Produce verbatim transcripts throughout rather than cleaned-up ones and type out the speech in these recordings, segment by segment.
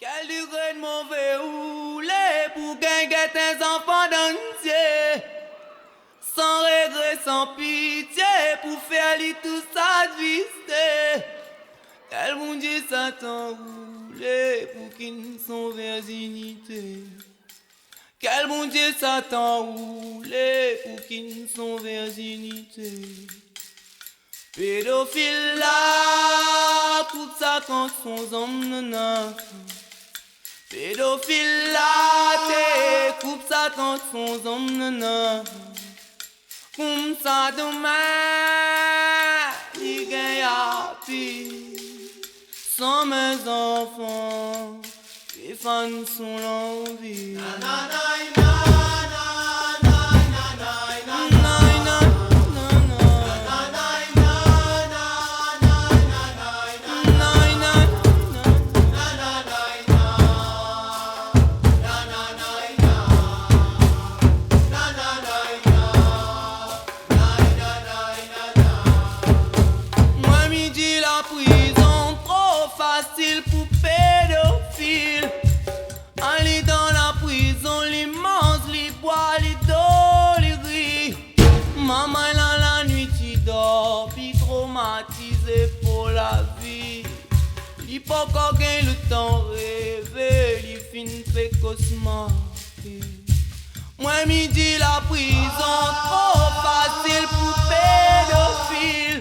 Kèl degré de mové ou lé pou gingèt in zanfan dan in sié, san régré, san pitié, pou fé ali tout sa tristé. Kèl Bondié Satan ou lé pou kinn son virzinité. Kèl Bondié Satan ou lé pou kinn son virzinité. Pédofil la, koup sa kan son zanm nana. Pédofil la, té koup sa kan son zanm nana. Koumsa domin li gingn api san mé zanfan, li fann son lanvi. Mwin mi di la prizon tro fasil pou pédofil. Ali dan la prizon, li manz, li bwar, li dor, li ri. Manman la, la nuit li dor, li tromatizé pou la vi. Li pankor gingn lo tan révé, li fine fé koshmar. Mwin mi di la prizon tro fasil pou pédofil.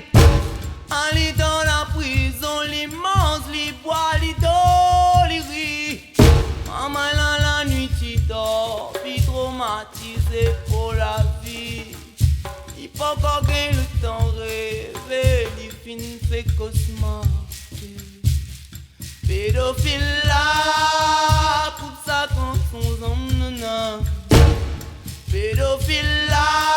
Ali dan la prizon, li manz, li bwar, li dor, li ri. Manman la, la nuit li dor, li tromatizé pou la vi. Li pankor gingn lo tan révé, li fine fé koshmar. Pédofil la, koup sa kan son zanm nana. Pédofil la,